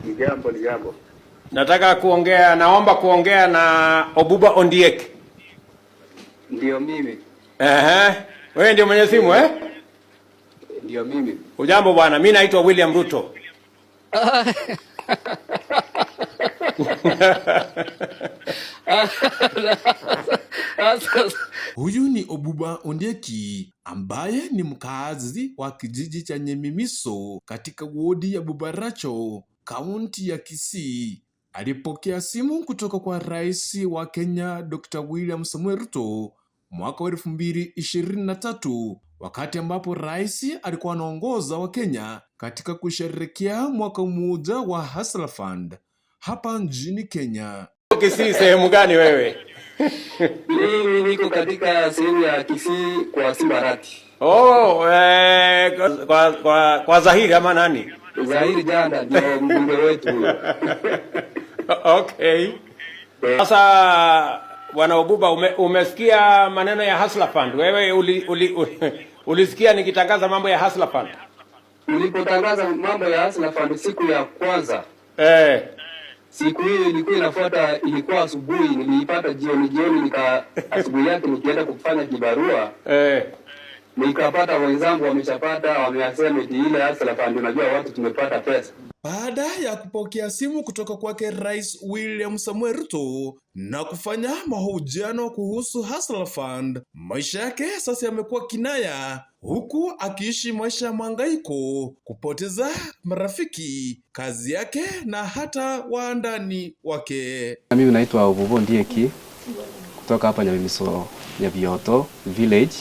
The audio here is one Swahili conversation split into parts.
Ni jambo, ni jambo. Nataka kuongea, naomba kuongea na Obuba Ondiek. Ndio mimi. Ehe. Wewe ndio mwenye simu, eh? Ndio mimi. Ujambo, bwana, mimi naitwa William Ruto. Huyu ni Obuba Ondieki ambaye ni mkaazi wa kijiji cha Nyemimiso katika wodi ya Bobaracho, kaunti ya Kisii. Alipokea simu kutoka kwa rais wa Kenya Dr. William Samoei Ruto mwaka wa 2023, wakati ambapo rais alikuwa anaongoza wa Kenya katika kusherehekea mwaka mmoja wa Hustler Fund hapa nchini Kenya. Kisii sehemu gani wewe? Mimi niko katika sehemu ya Kisii kwa Simbarati. Oh, kwa Zahiri ama nani? Zahiri Janda ndio mbunge wetu huyo. Okay. Sasa Bwana Obuba, umesikia maneno ya Hustler Fund? Wewe ulisikia nikitangaza mambo ya Hustler Fund? Ulipotangaza mambo ya Hustler Fund siku ya kwanza, siku hiyo ilikuwa inafuata, ilikuwa asubuhi, niliipata jioni jioni, nika asubuhi yake nikienda kufanya kibarua, nikapata wenzangu wameshapata, wameasema eti ile Hustler Fund, unajua watu tumepata pesa. Baada ya kupokea simu kutoka kwake Rais William Samoei Ruto na kufanya mahojiano kuhusu Hustler Fund, maisha yake sasa yamekuwa kinaya, huku akiishi maisha ya mahangaiko, kupoteza marafiki, kazi yake na hata waandani wake. Mimi naitwa Obuba Ondieki kutoka hapa Nyamimiso Nyabioto Village,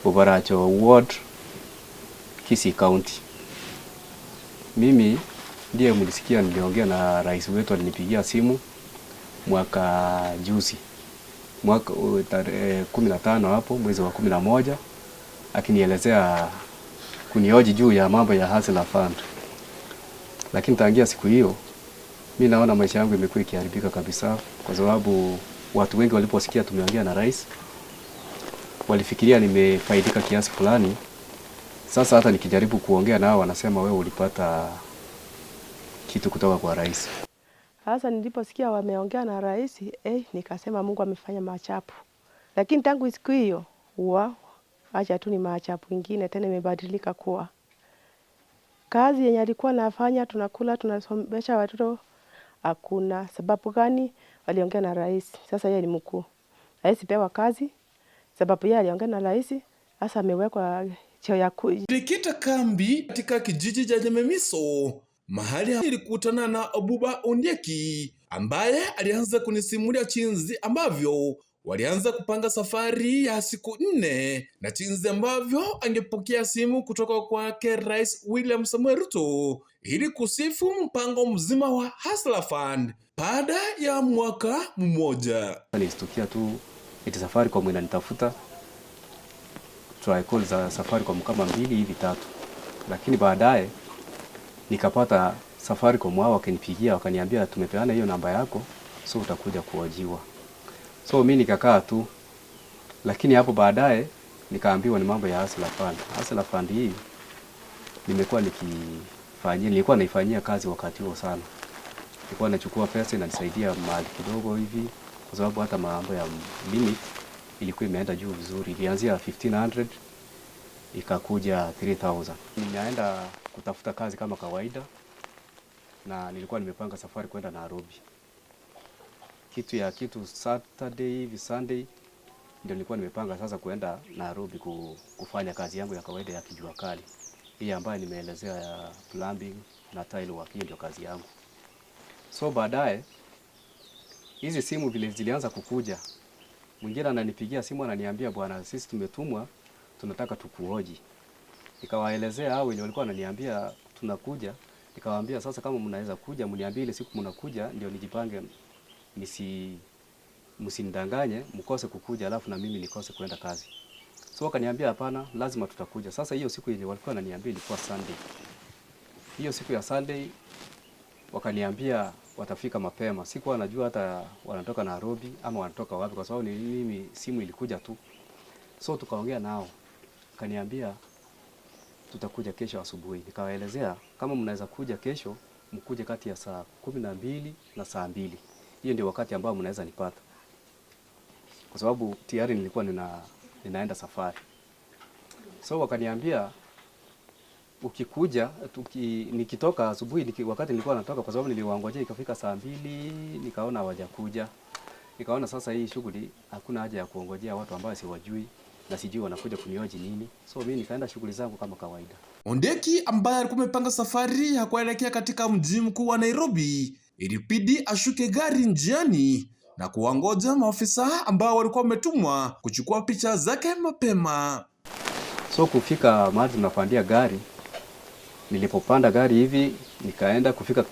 Bobaracho Ward, Kisii County. Mimi ndiye mlisikia niliongea na rais wetu, alinipigia simu mwaka juzi, mwaka tarehe 15 hapo mwezi wa 11, akinielezea kunioji juu ya mambo ya Hustler Fund. Lakini tangia siku hiyo mi naona maisha yangu imekuwa ikiharibika kabisa, kwa sababu watu wengi waliposikia tumeongea na rais walifikiria nimefaidika kiasi fulani. Sasa hata nikijaribu kuongea nao wanasema wewe ulipata kitu kutoka kwa rais. Sasa niliposikia wameongea na rais, nikasema Mungu amefanya maajabu. Lakini tangu siku hiyo, acha tu ni maajabu ingine tena imebadilika kuwa. Kazi yenye alikuwa nafanya, tunakula, tunasomesha watoto, hakuna. Sababu gani? Waliongea na rais. Sasa yeye ni mkuu. Rais pewa kazi, sababu yeye aliongea na rais, sasa amewekwa cheo ya ku- Nilikita kambi katika kijiji cha Nyamemiso, mahali nilikutana na Obuba Ondieki ambaye alianza kunisimulia jinsi ambavyo walianza kupanga safari ya siku 4 na jinsi ambavyo angepokea simu kutoka kwake Rais William Samoei Ruto ili kusifu mpango mzima wa Hustler Fund baada ya mwaka mmoja. Nilistukia tu eti Safaricom inanitafuta, try call za Safaricom kama 2 hivi 3, lakini baadaye nikapata Safaricom wao wakinipigia wakaniambia tumepeana hiyo namba yako, so utakuja kuhojiwa. So mimi nikakaa tu, lakini hapo baadaye nikaambiwa ni mambo ya Hustler Fund. Hustler Fund hii nimekuwa nikifanyia, nilikuwa naifanyia kazi wakati huo sana. Nilikuwa nachukua pesa inanisaidia mahali kidogo hivi, kwa sababu hata mambo ya limit ilikuwa imeenda juu vizuri. Ilianzia 1500 ikakuja 3000. Ninaenda kutafuta kazi kama kawaida, na nilikuwa nimepanga safari kwenda Nairobi. Kitu ya kitu Saturday hivi Sunday ndio nilikuwa nimepanga sasa kwenda Nairobi kufanya kazi yangu ya kawaida ya kijua kali. Hii ambayo nimeelezea ya plumbing na tile work, hiyo ndio kazi yangu. So baadaye hizi simu vile zilianza kukuja, mwingine ananipigia simu ananiambia bwana, sisi tumetumwa tunataka tukuhoji. Nikawaelezea hao wenye walikuwa wananiambia tunakuja, nikawaambia sasa kama mnaweza kuja mniambie ile siku mnakuja ndio nijipange, msinidanganye mkose kukuja alafu na mimi nikose kwenda kazi. So wakaniambia hapana, lazima tutakuja. Sasa hiyo siku yenye walikuwa wananiambia ilikuwa Sunday. Hiyo siku ya Sunday wakaniambia watafika mapema. Sikuwa najua hata wanatoka Nairobi ama wanatoka wapi, kwa sababu ni mimi simu ilikuja tu. So tukaongea nao, wakaniambia tutakuja kesho asubuhi. Nikawaelezea kama mnaweza kuja kesho mkuje kati ya saa 12 na saa 2. Hiyo ndio wakati ambao mnaweza nipata, kwa sababu tayari nilikuwa ninaenda safari. So wakaniambia ukikuja nikitoka asubuhi wakati nilikuwa natoka, kwa sababu niliwaangojea ikafika saa 2 nikaona hawajakuja. Nikaona sasa hii shughuli hakuna haja ya kuongojea watu ambao siwajui na sijui wanakuja kunioji nini. So mimi nikaenda shughuli zangu kama kawaida. Ondieki ambaye alikuwa amepanga safari ya kuelekea katika mji mkuu wa Nairobi, ilibidi ashuke gari njiani na kuwangoja maafisa ambao walikuwa wametumwa kuchukua picha zake mapema. So kufika mahali tunapandia gari, nilipopanda gari hivi nikaenda kufika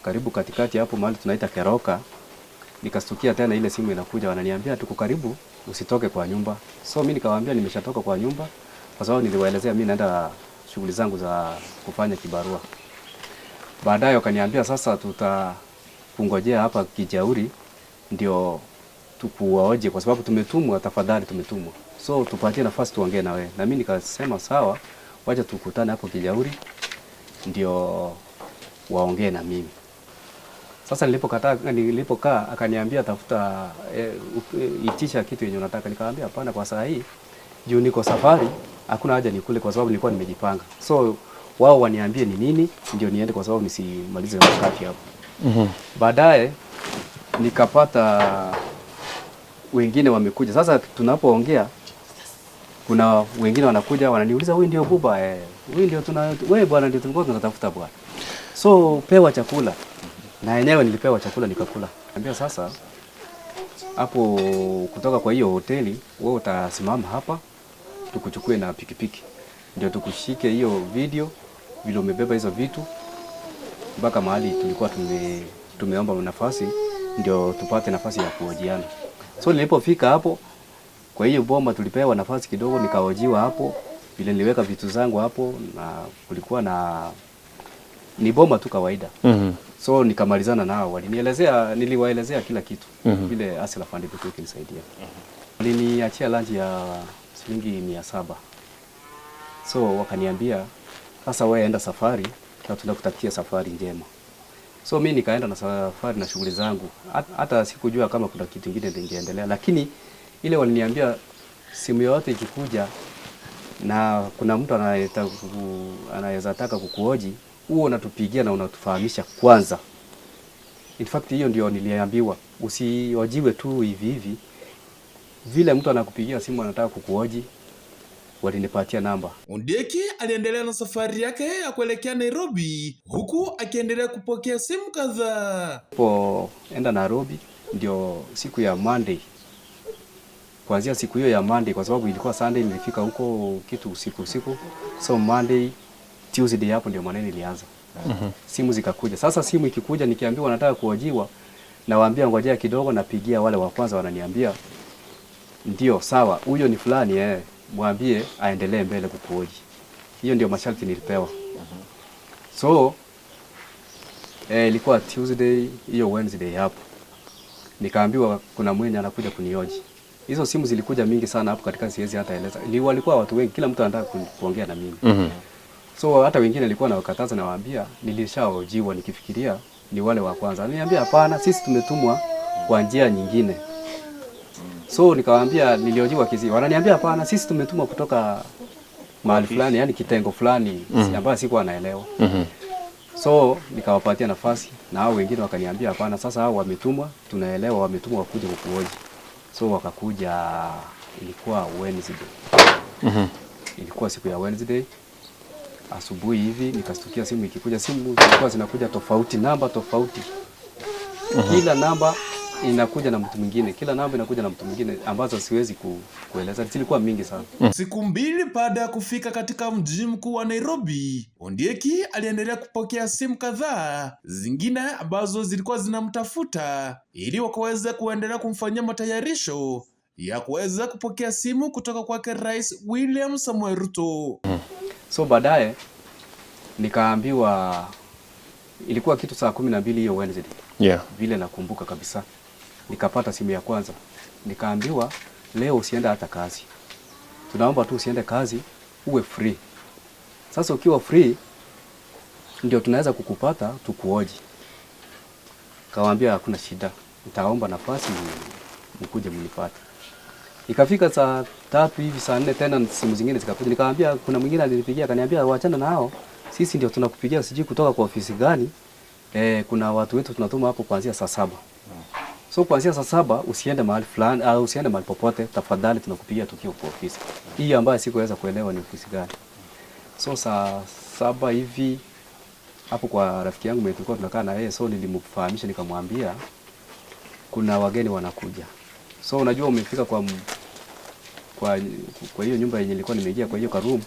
karibu katikati hapo mahali tunaita Keroka, nikastukia tena ile simu inakuja, wananiambia tuko karibu, usitoke kwa nyumba. So mimi nikawaambia nimeshatoka kwa nyumba, kwa sababu niliwaelezea mimi naenda shughuli zangu za kufanya kibarua. Baadaye wakaniambia sasa tutakungojea hapa Kijauri ndio tukuwaoje, kwa sababu tumetumwa, tafadhali tumetumwa, so tupatie nafasi tuongee na wewe. Na mimi nikasema sawa, wacha tukutane hapo Kijauri ndio waongee na mimi. Sasa nilipokaa akaniambia tafuta itisha kitu yenye unataka. Nikamwambia hapana, kwa saa hii juu niko safari, hakuna haja nikule kwa sababu nilikuwa nimejipanga. So wao waniambie ni nini ndio niende, kwa sababu nisimalize wakati hapo. Baadaye nikapata wengine wamekuja. Sasa tunapoongea kuna wengine wanakuja wananiuliza, huyu ndio Buba huyu ndio tuna wewe bwana, ndio tulikuwa tunatafuta bwana. So pewa chakula. Na yenyewe nilipewa chakula nikakula. Niambia sasa hapo kutoka kwa hiyo hoteli wewe utasimama hapa tukuchukue na pikipiki ndio tukushike hiyo video vile umebeba hizo vitu mpaka mahali tulikuwa tumeomba nafasi ndio tupate nafasi ya kuhojiana. So nilipofika hapo kwa hiyo boma tulipewa nafasi kidogo, nikahojiwa hapo vile niliweka vitu zangu hapo, na kulikuwa na ni boma tu kawaida. So nikamalizana nao, walinielezea, niliwaelezea kila kitu vile Hustler Fund ilikuwa ikinisaidia. Waliniachia lunch ya shilingi 700. So wakaniambia sasa wewe enda safari na tunakutakia safari njema. So mimi nikaenda na safari na shughuli zangu. Hata sikujua kama kuna kitu kingine kingeendelea, lakini ile waliniambia simu yote ikikuja na kuna mtu anaweza taka kukuhoji, huo unatupigia na unatufahamisha kwanza. In fact hiyo ndio niliambiwa, usihojiwe tu hivi hivi. Vile mtu anakupigia simu anataka kukuhoji, walinipatia namba. Ondieki aliendelea na safari yake ya kuelekea Nairobi huku akiendelea kupokea simu kadhaa. Nilipoenda Nairobi ndio siku ya Monday. Kuanzia siku hiyo ya Monday, kwa sababu ilikuwa Sunday nilifika huko kitu usiku usiku. So Monday, Tuesday hapo ndio maneno ilianza. Simu zikakuja. Sasa simu ikikuja nikiambiwa nataka kuhojiwa, nawaambia ngojea kidogo, napigia wale wa kwanza wananiambia ndio sawa, huyo ni fulani mwambie aendelee mbele kukuhoji. Hiyo ndio masharti nilipewa. So ilikuwa Tuesday, hiyo Wednesday hapo nikaambiwa kuna mwenye anakuja kunioji. Hizo simu zilikuja mingi sana hapo katika, siwezi hata eleza. Ni walikuwa watu wengi, kila mtu anataka kuongea na mimi. So hata wengine nilikuwa nawakataza, nawaambia nilishaojiwa nikifikiria ni wale wa kwanza. Aliniambia hapana, sisi tumetumwa kwa njia nyingine. So nikawaambia niliojiwa Kisii. Wananiambia hapana, sisi tumetumwa kutoka mahali fulani, yani kitengo fulani ambayo sikuwa naelewa. So nikawapatia nafasi na hao wengine wakaniambia hapana, sasa hao wametumwa, tunaelewa wametumwa wakuja kukuhoji. So wakakuja, ilikuwa Wednesday. Ilikuwa siku ya Wednesday asubuhi hivi nikastukia simu ikikuja. Simu zilikuwa zinakuja tofauti, namba tofauti. Kila namba inakuja na mtu mwingine, kila namba inakuja na mtu mwingine ambazo siwezi kueleza, zilikuwa mingi sana. Siku mbili baada ya kufika katika mji mkuu wa Nairobi, Ondieki aliendelea kupokea simu kadhaa zingine ambazo zilikuwa zinamtafuta ili wakaweze kuendelea kumfanyia matayarisho ya kuweza kupokea simu kutoka kwake Rais William Samoei Ruto. So baadaye nikaambiwa, ilikuwa kitu saa 12 hiyo Wednesday. Vile nakumbuka kabisa. Nikapata simu ya kwanza. Nikaambiwa leo usiende hata kazi. Tunaomba tu usiende kazi, uwe free. Sasa ukiwa free ndio tunaweza kukupata tukuoji. Kawaambia hakuna shida, nitaomba nafasi mkuje mnipate. Ikafika saa 3 hivi, saa 4 tena simu zingine zikakuja. Nikamwambia kuna mwingine alinipigia akaniambia waachana na hao, sisi ndio tunakupigia sijui kutoka kwa ofisi gani. Kuna watu wetu tunatuma hapo kuanzia saa 7. So kuanzia saa 7 usiende mahali fulani au usiende mahali popote, tafadhali tunakupigia tukiwa kwa ofisi. Hii ambayo sikuweza kuelewa ni ofisi gani. So saa 7 hivi hapo kwa rafiki yangu mwenye tulikuwa tunakaa na yeye, so nilimfahamisha nikamwambia kuna wageni wanakuja. So unajua umefika kwa hiyo nyumba yenye nilikuwa nimeingia kwa hiyo room.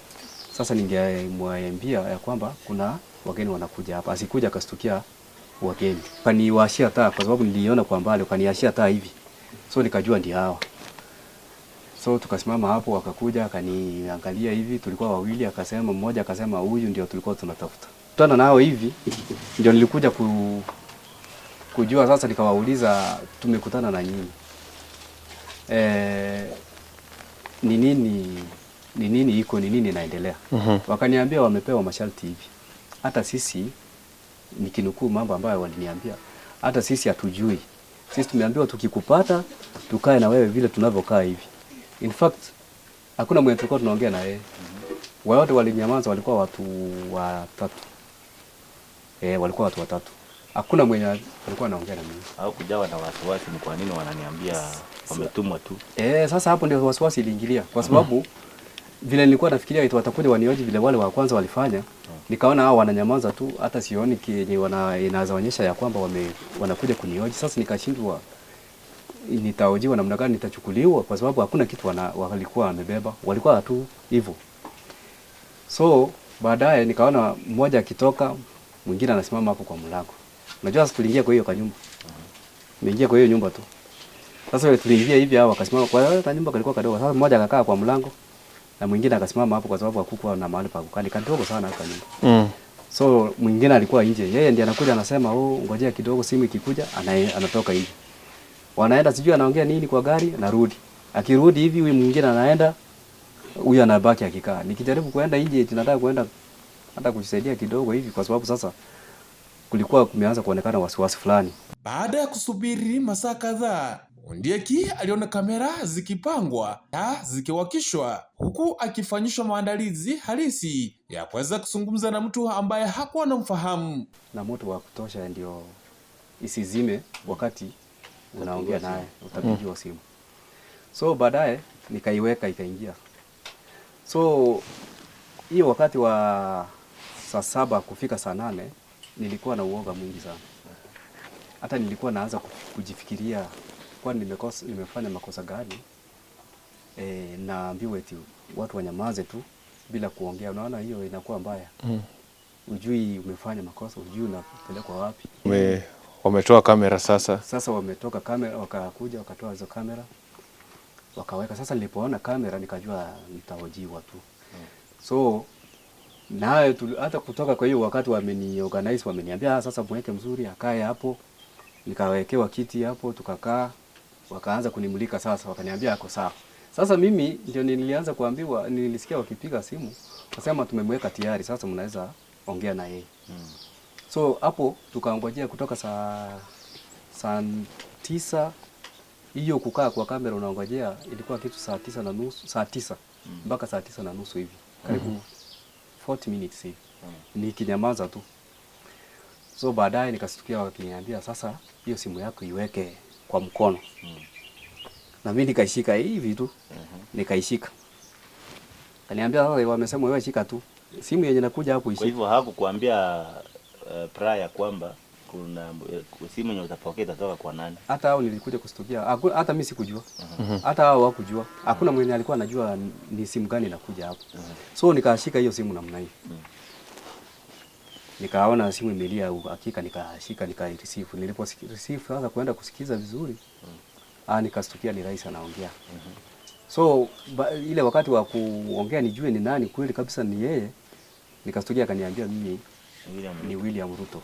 Sasa ningemwambia ya kwamba kuna wageni wanakuja hapa. Asikuja akastukia wageni. Kaniwashia taa kwa sababu niliona kwa mbali, kaniwashia taa hivi. So nikajua ndio hawa. So tukasimama hapo, wakakuja akaniangalia hivi, tulikuwa wawili, akasema mmoja akasema huyu ndio tulikuwa tunatafuta. Tutana nao hivi ndio nilikuja kujua sasa, nikawauliza tumekutana na nyinyi. Ni nini iko, ni nini inaendelea? Wakaniambia wamepewa masharti hivi. Hata sisi, nikinukuu mambo ambayo waliniambia, hata sisi hatujui. Sisi tumeambiwa tukikupata tukae na wewe vile tunavyokaa hivi. In fact, hakuna mwenye tulikuwa tunaongea na yeye. Wote walinyamaza, walikuwa watu watatu. Walikuwa watu watatu. Hakuna mwenye alikuwa anaongea na mimi. Au kujawa na wasiwasi ni kwa nini wananiambia wametumwa tu? Sasa hapo ndio wasiwasi iliingilia kwa sababu vile nilikuwa nafikiria eti watakuja wanioje vile wale wa kwanza walifanya, nikaona hao wananyamaza tu, hata sioni kenye inaonyesha ya kwamba wanakuja kunioji. Sasa nikashindwa nitaojiwa namna gani, nitachukuliwa, kwa sababu hakuna kitu walikuwa wamebeba, walikuwa tu hivyo. So baadaye nikaona mmoja akitoka, mwingine anasimama hapo kwa mlango. Unajua sasa tuliingia kwa hiyo kanyumba. Nimeingia kwa hiyo nyumba tu. Sasa wale tuliingia hivi hao wakasimama kwa hiyo kanyumba kalikuwa kadogo. Sasa mmoja akakaa kwa mlango na mwingine akasimama hapo kwa sababu hakukuwa na mahali pa kukaa, ni kadogo sana hapa nyumba. So mwingine alikuwa nje. Yeye ndiye anakuja anasema, "Oh, ngojea kidogo, simu ikikuja," anatoka nje. Wanaenda sijui anaongea nini kwa gari, anarudi. Akirudi hivi huyu mwingine anaenda, huyu anabaki akikaa. Nikijaribu kuenda nje, tunataka kuenda hata kujisaidia kidogo hivi kwa sababu sasa kulikuwa kumeanza kuonekana wasiwasi fulani. Baada ya kusubiri masaa kadhaa, Ondieki aliona kamera zikipangwa, taa zikiwakishwa, huku akifanyishwa maandalizi halisi ya kuweza kuzungumza na mtu ambaye hakuwa anamfahamu. Na moto wa kutosha ndio isizime wakati unaongea naye, utapigiwa simu. So baadaye nikaiweka ikaingia. So hiyo wakati wa saa 7 kufika saa 8 nilikuwa na uoga mwingi sana. Hata nilikuwa naanza kujifikiria kwani nimefanya makosa gani? Naambiwa eti watu wanyamaze tu bila kuongea. Unaona hiyo inakuwa mbaya. Ujui umefanya makosa, ujui unapelekwa wapi. Wametoa kamera sasa. Sasa wametoka kamera, wakakuja wakatoa hizo kamera wakaweka. Sasa nilipoona kamera nikajua nitahojiwa tu. So naye hata kutoka kwa hiyo wakati wameniorganize, wameniambia sasa mweke mzuri akae hapo. Nikawekewa kiti hapo tukakaa, wakaanza kunimulika sasa, wakaniambia ako sawa. Sasa mimi ndio nilianza kuambiwa, nilisikia wakipiga simu wakasema tumemweka tayari, sasa mnaweza ongea na yeye. So hapo tukaongojea kutoka saa 9 hiyo kukaa kwa kamera unaongojea, ilikuwa kitu saa 9:30, saa 9 mpaka saa 9:30 hivi. Karibu 40 minutes hivi. Nikinyamaza tu. So baadaye nikasikia wakiniambia sasa hiyo simu yako iweke kwa mkono. Na mimi nikaishika hivi tu. Nikaishika. Kaniambia sasa wamesema wewe shika tu. Simu yenye nakuja hapo ishika. Kwa hivyo hakukuambia prior kwamba kuna simu yenye utapokea itatoka kwa nani? Hata hao nilikuja kustukia. Hata mimi sikujua. Hata hao hawakujua. Hakuna mwenye alikuwa anajua ni simu gani inakuja hapo. So nikashika hiyo simu namna hii. Nikaona simu imelia, hakika nikashika nikaireceive. Nilipo receive sasa kuenda kusikiza vizuri. Nikastukia ni rais anaongea. So ile wakati wa kuongea nijue ni nani kweli kabisa ni yeye, nikastukia akaniambia mimi ni William Ruto.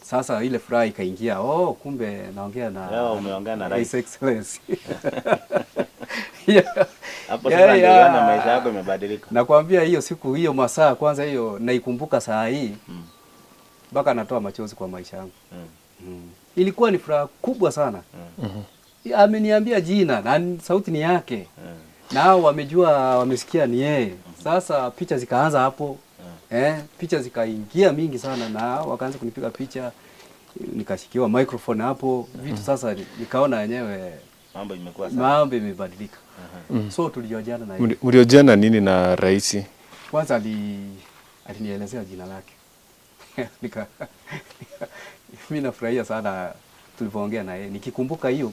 Sasa ile furaha ikaingia, oh, kumbe naongea na Leo umeongea na His rais. Excellency. Yeah. Hapo Yeah, sasa ndio yeah. uliona maisha yako imebadilika. Nakwambia hiyo siku, hiyo masaa kwanza, hiyo naikumbuka saa hii mpaka natoa machozi kwa maisha yangu. Ilikuwa ni furaha kubwa sana. Ameniambia jina na sauti ni yake na hao wamejua, wamesikia ni yeye. Sasa picha zikaanza hapo, picha zikaingia mingi sana na wakaanza kunipiga picha, nikashikiwa microphone hapo vitu. Sasa nikaona wenyewe Mambo imekuwa sawa. mambo imebadilika. So tuliojana na yeye. Mliojana nini na rais? Kwanza alinielezea jina lake. Mi nafurahia sana tulivyoongea na yeye, nikikumbuka hiyo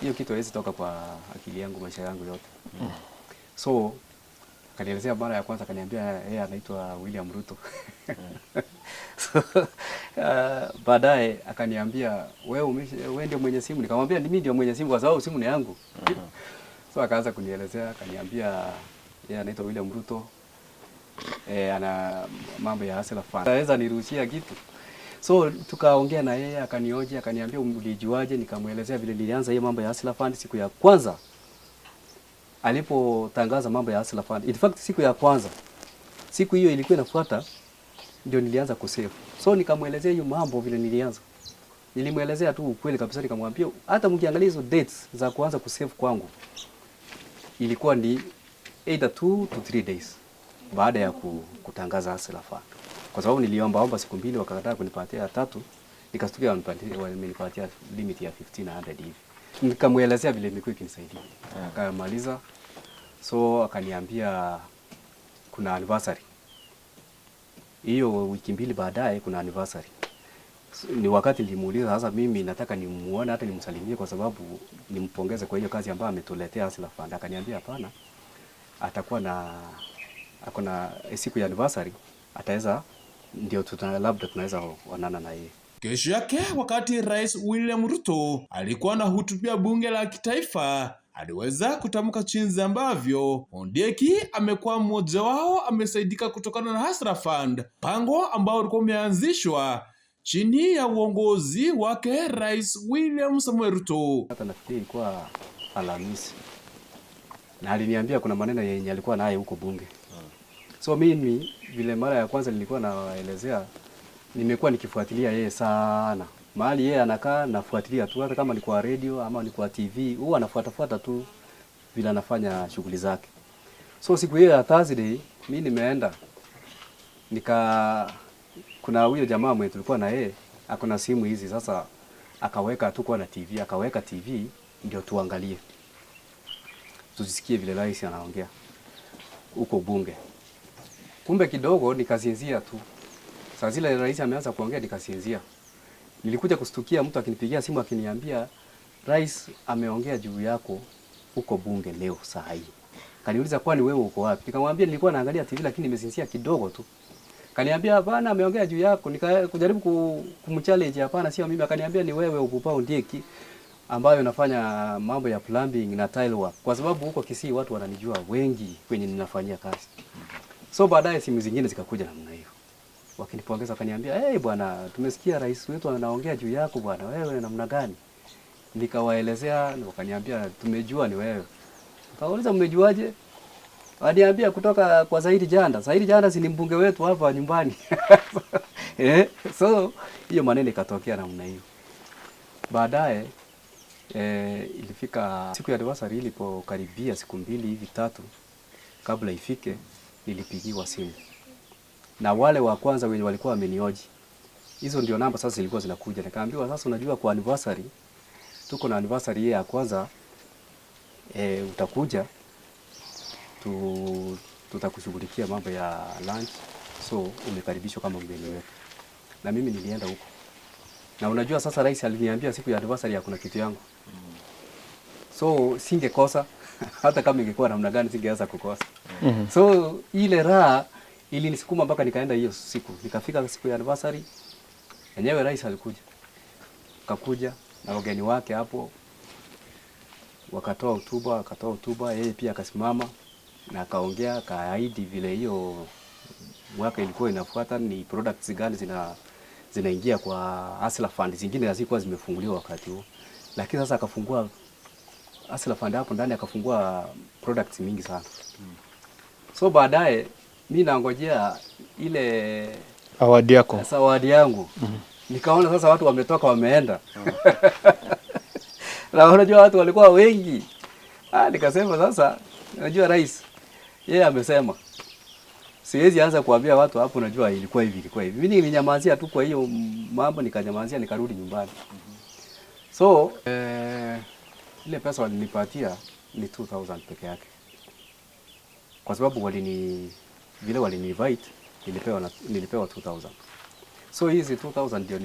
hiyo kitu haiwezi toka kwa akili yangu maisha yangu yote. So akanielezea mara ya kwanza, akaniambia yeye anaitwa William Ruto. So, baadaye akaniambia, wewe ndio mwenye simu. Nikamwambia mimi ndio mwenye simu kwa sababu simu ni yangu. So akaanza kunielezea, akaniambia yeye anaitwa William Ruto, ana mambo ya Hustler Fund. Anaweza nirushia kitu. So tukaongea na yeye, akanioji, akaniambia, "Ulijuaje?" Nikamwelezea vile nilianza hiyo mambo ya Hustler Fund siku ya kwanza alipotangaza mambo ya Hustler Fund. In fact, siku ya kwanza, siku hiyo ilikuwa inafuata ndio nilianza kusave. So nikamwelezea hiyo mambo vile nilianza. Nilimwelezea tu ukweli kabisa, nikamwambia hata mkiangalia hizo dates za kuanza kusave kwangu ilikuwa ni either 2 to 3 days baada ya kutangaza Hustler Fund. Kwa sababu niliomba omba siku mbili, wakakataa kunipatia ya tatu, nikastukia wamenipatia limit ya 1500 hivi. Nikamwelezea vile imekuwa ikinisaidia. Akamaliza, so akaniambia kuna anniversary hiyo wiki 2 baadaye kuna anniversary. So, ni wakati nilimuuliza, sasa mimi nataka nimuone hata nimsalimie kwa sababu nimpongeze kwa hiyo kazi ambayo ametuletea Hustler Fund. Akaniambia hapana, atakuwa na ako na siku ya anniversary, ataweza ndio labda tunaweza onana na yeye. Kesho yake, wakati Rais William Ruto alikuwa anahutubia bunge la kitaifa, aliweza kutamka jinsi ambavyo Ondieki amekuwa mmoja wao amesaidika kutokana na Hustler Fund, mpango ambao ulikuwa umeanzishwa chini ya uongozi wake Rais William Samoei Ruto. Hata nafikiri ilikuwa Alhamisi, na aliniambia kuna maneno yenye alikuwa naye huko bunge. So mimi vile mara ya kwanza nilikuwa nawaelezea, nimekuwa nikifuatilia yeye sana mahali yeye anakaa, nafuatilia tu, hata kama ni kwa radio ama ni kwa TV, huwa anafuatafuata tu vile anafanya shughuli zake. So siku hiyo ya Thursday mi nimeenda kuna huyo jamaa mwenye tulikuwa na yeye ako na simu hizi sasa, akaweka tu kwa na TV, akaweka TV ndio tuangalie tusikie vile rais anaongea huko bunge. Kumbe kidogo nikasinzia tu. Saa zile rais ameanza kuongea nikasinzia. Nilikuja kustukia mtu akinipigia simu akiniambia, "Rais ameongea juu yako huko bunge leo saa hii." Kaniuliza, "Kwani wewe uko wapi?" Nikamwambia nilikuwa naangalia TV lakini nimesinzia kidogo tu. Kaniambia, "Hapana, ameongea juu yako." Nikajaribu kumchallenge, "Hapana, sio mimi." Akaniambia, "Ni wewe Obuba Ondieki ambayo nafanya mambo ya plumbing na tile work." Kwa sababu huko Kisii watu wananijua wengi kwenye ninafanyia kazi. So baadaye simu zingine zikakuja namna hiyo. Wakinipongeza wakaniambia, "Hey bwana, tumesikia rais wetu anaongea juu yako bwana, wewe namna gani?" Nikawaelezea, wakaniambia, "Tumejua ni wewe." Nikauliza, "Mmejuaje?" Waniambia kutoka kwa Zaidi Janda. Zaidi Janda si ni mbunge wetu hapa nyumbani. So hiyo maneno ikatokea namna hiyo. Baadaye ilifika siku ya anniversary ilipokaribia siku 2 hivi 3 kabla ifike, nilipigiwa simu na wale wa kwanza wenye walikuwa wamenioji. Hizo ndio namba sasa zilikuwa zinakuja. Nikaambiwa, "Sasa unajua kwa anniversary, tuko na anniversary hii ya kwanza, utakuja tutakushughulikia mambo ya lunch, so umekaribishwa kama mgeni wetu." Na mimi nilienda huko. Na unajua sasa rais aliniambia siku ya anniversary hakuna kitu yangu. So singekosa, hata kama ingekuwa namna gani singeweza kukosa. So ile raha ilinisukuma mpaka nikaenda hiyo siku. Nikafika siku ya anniversary, enyewe rais alikuja. Akakuja na wageni wake hapo, wakatoa hotuba, akatoa hotuba, yeye pia akasimama na akaongea, akaahidi vile hiyo mwaka ilikuwa inafuata ni products gani zina zinaingia kwa Hustler Fund, zingine hazikuwa zimefunguliwa wakati huo, lakini sasa akafungua Hustler Fund hapo ndani, akafungua products mingi sana. So baadaye mi nangojea ile Award yako. Zawadi yangu. Nikaona sasa watu wametoka wameenda. Na unajua watu walikuwa wengi. Ah, nikasema sasa, unajua rais yeye amesema siwezi anza kuambia watu hapo, unajua ilikuwa hivi, ilikuwa hivi. Mimi nilinyamazia tu kwa hiyo mambo, nikanyamazia nikarudi nyumbani. So ile pesa walinipatia ni 2000 peke yake, kwa sababu vile walini invite nilipewa 2000. So hizi 2000 ndio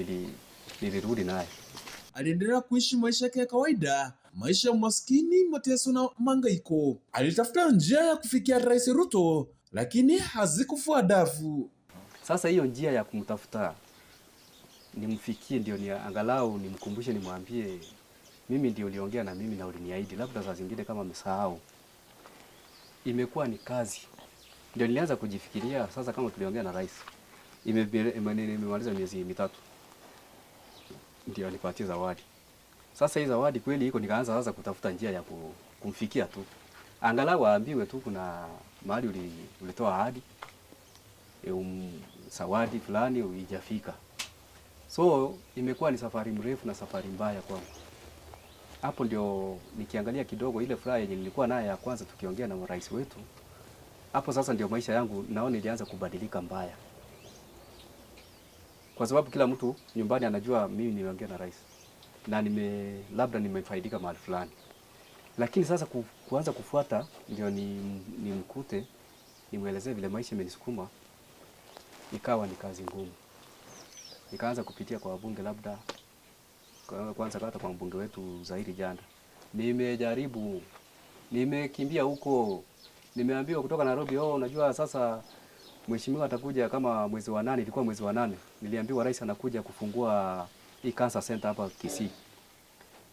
nilirudi naye. Aliendelea kuishi maisha yake ya kawaida, maisha ya umaskini, mateso na mangaiko. Alitafuta njia ya kufikia Rais Ruto, lakini hazikufua dafu. Sasa hiyo njia ya kumtafuta nimfikie, ndio ni angalau nimkumbushe, nimwambie mimi ndio uliongea na mimi na uliniahidi, labda saa zingine kama amesahau, imekuwa ni kazi. Ndio nilianza kujifikiria sasa, kama tuliongea na rais, imemaliza miezi 3 ndio alipatia zawadi. Sasa hii zawadi kweli iko, nikaanza sasa kutafuta njia ya kumfikia tu, angalau aambiwe tu kuna mahali ulitoa ahadi zawadi fulani huijafika. So imekuwa ni safari mrefu na safari mbaya kwangu. Hapo ndio nikiangalia kidogo ile furaha yenye nilikuwa nayo ya kwanza tukiongea na rais wetu, hapo sasa ndio maisha yangu naona ilianza kubadilika mbaya, kwa sababu kila mtu nyumbani anajua mimi nimeongea na rais na labda nimefaidika mahali fulani. Lakini sasa kuanza kufuata ndio nimkute nimwelezee vile maisha imenisukuma, ikawa ni kazi ngumu. Nikaanza kupitia kwa wabunge, labda kwanza hata kwa mbunge wetu Zairi Janda. Nimejaribu, nimekimbia huko, nimeambiwa kutoka Nairobi, oh, unajua sasa mheshimiwa atakuja kama mwezi wa 8, ilikuwa mwezi wa 8. Niliambiwa rais anakuja kufungua hii cancer center hapa Kisii.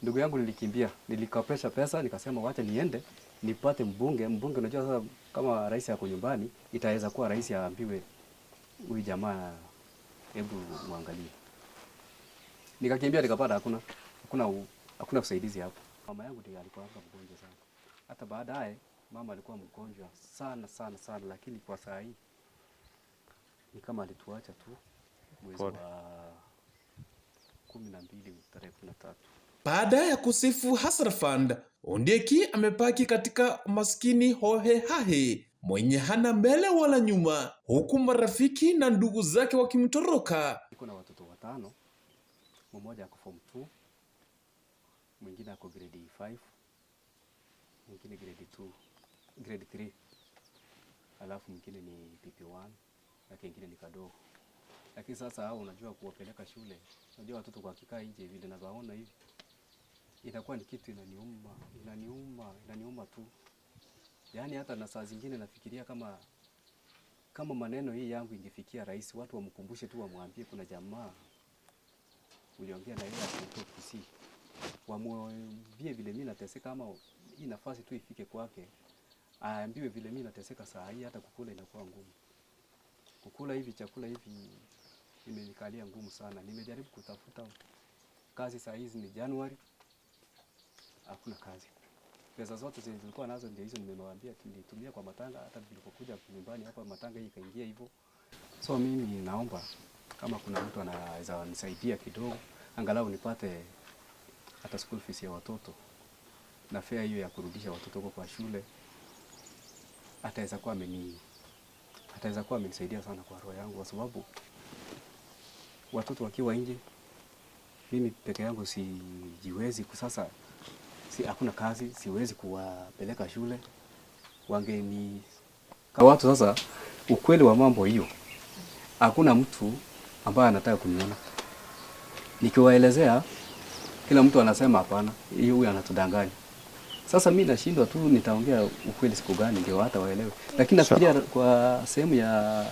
Ndugu yangu nilikimbia, nilikopesha pesa, nikasema wacha niende nipate mbunge. Mbunge unajua sasa kama rais yako nyumbani, itaweza kuwa rais aambiwe huyu jamaa hebu muangalie. Nikakimbia nikapata hakuna usaidizi hapo. Mama yangu ndiye alikuwa mgonjwa sana. Hata baadaye mama alikuwa mgonjwa sana sana sana, lakini kwa saa hii ni kama alituacha tu mwezi wa 12 tarehe 13. Baada ya kusifu Hustler Fund, Ondieki amepaki katika maskini hohe hahe, mwenye hana mbele wala nyuma, huku marafiki na ndugu zake wakimtoroka. Niko na watoto 5, mmoja ako form 2, mwingine ako grade 5, mwingine grade 2, grade 3. Alafu mwingine ni PP1 na kingine ni kadogo. Lakini sasa hao unajua kuwapeleka shule, unajua watoto kwa kikaa nje vile nawaona hivi, inakuwa ni kitu inaniuma, inaniuma, inaniuma tu. Yaani hata na saa zingine nafikiria kama maneno hii yangu ingefikia rais, watu wamkumbushe tu, wamwambie kuna jamaa uliongea na yeye hapo Kisii, wamwambie vile mimi nateseka, ama hii nafasi tu ifike kwake, aambiwe vile mimi nateseka saa hii, hata kukula inakuwa ngumu. Kukula hivi chakula hivi imenikalia ngumu sana. Nimejaribu kutafuta kazi saa hizi ni Januari, hakuna kazi. Pesa zote zenye nilikuwa nazo ndio hizo nimewaambia nilitumia kwa matanga, hata nilipokuja nyumbani hapa matanga hii ikaingia hivyo. So mimi naomba kama kuna mtu anaweza nisaidia kidogo, angalau nipate hata school fees ya watoto na fare hiyo ya kurudisha watoto huko kwa shule, ataweza kuwa amenisaidia sana kwa roho yangu, kwa sababu watoto wakiwa nje, mimi peke yangu sijiwezi. Kwa sasa si hakuna kazi, siwezi kuwapeleka shule. Wangeni kwa watu sasa, ukweli wa mambo hiyo, hakuna mtu ambaye anataka kuniona nikiwaelezea. Kila mtu anasema hapana, hiyo huyu anatudanganya. Sasa mimi nashindwa tu nitaongea ukweli siku gani ndio hata waelewe. Lakini nafikiria kwa sehemu ya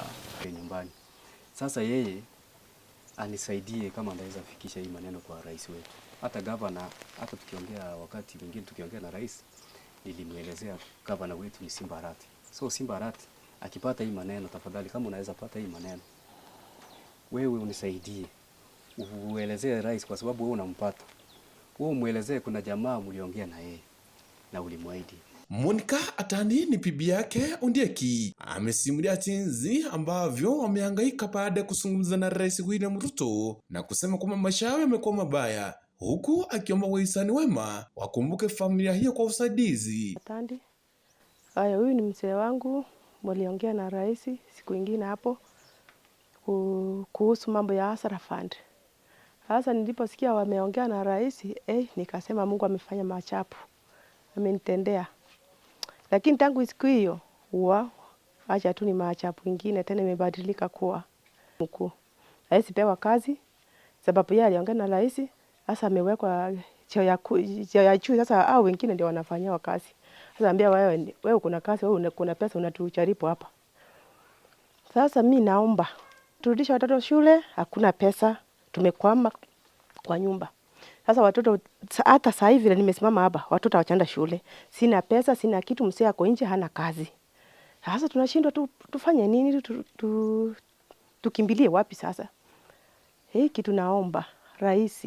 nyumbani. Sasa yeye anisaidie kama anaweza fikisha hii maneno kwa rais wetu. Hata governor, hata tukiongea wakati mwingine tukiongea na rais, nilimuelezea governor wetu ni Simba Arati. So Simba Arati akipata hii maneno, tafadhali kama unaweza pata hii maneno, wewe unisaidie. Uelezee rais kwa sababu wewe unampata. Wewe umwelezee kuna jamaa mliongea na yeye na ulimwahidi. Monica Atandi ni bibi yake Ondieki amesimulia jinsi ambavyo wamehangaika baada ya kuzungumza na Rais William Ruto na kusema kwamba maisha yao yamekuwa mabaya, huku akiomba wahisani wema wakumbuke familia hiyo kwa usaidizi. Atandi. Haya, huyu ni mzee wangu, waliongea na rais siku ingine hapo kuhusu mambo ya Hustler Fund. Sasa niliposikia wameongea na rais, nikasema Mungu amefanya maajabu, amenitendea. Lakini tangu siku hiyo, acha tu ni maajabu ingine tena imebadilika kuwa mkuu. Rais pewa kazi sababu yeye aliongea na rais, sasa amewekwa cheo ya juu, sasa hao wengine ndio wanafanyiwa kazi. Sasa ambia wewe kuna kazi, wewe kuna pesa unatujaribu hapa. Sasa mi naomba turudishe watoto shule, hakuna pesa, tumekwama kwa nyumba. Sasa watoto hata sasa hivi vile nimesimama hapa, watoto hawajaenda shule. Sina pesa, sina kitu, mzee ako nje hana kazi. Sasa tunashindwa tufanye nini, tukimbilie wapi sasa? Hii kitu naomba rais,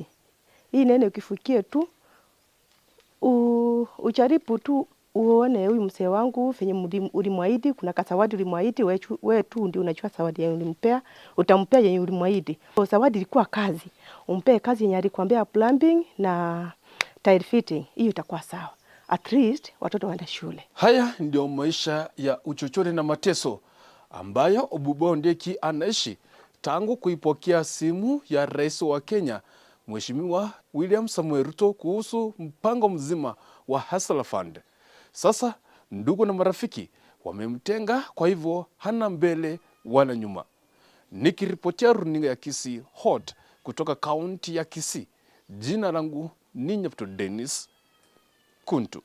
hii nene ukifikie tu ujaribu tu uone huyu mzee wangu venye ulimwahidi, kuna kasawadi ulimwahidi, wewe tu ndio unajua zawadi yenye ulimpea, utampea yenye ulimwahidi. Kwa zawadi ilikuwa kazi, umpe kazi yenye alikwambia plumbing na tile fitting, hiyo itakuwa sawa. At least watoto waende shule. Haya ndio maisha ya uchochole na mateso ambayo Obuba Ondieki anaishi tangu kuipokea simu ya rais wa Kenya Mheshimiwa William Samoei Ruto kuhusu mpango mzima wa Hustler Fund. Sasa ndugu na marafiki wamemtenga, kwa hivyo hana mbele wala nyuma. Nikiripotia runinga ya Kisii Hot kutoka kaunti ya Kisii, jina langu ni Nyapto Dennis Kuntu.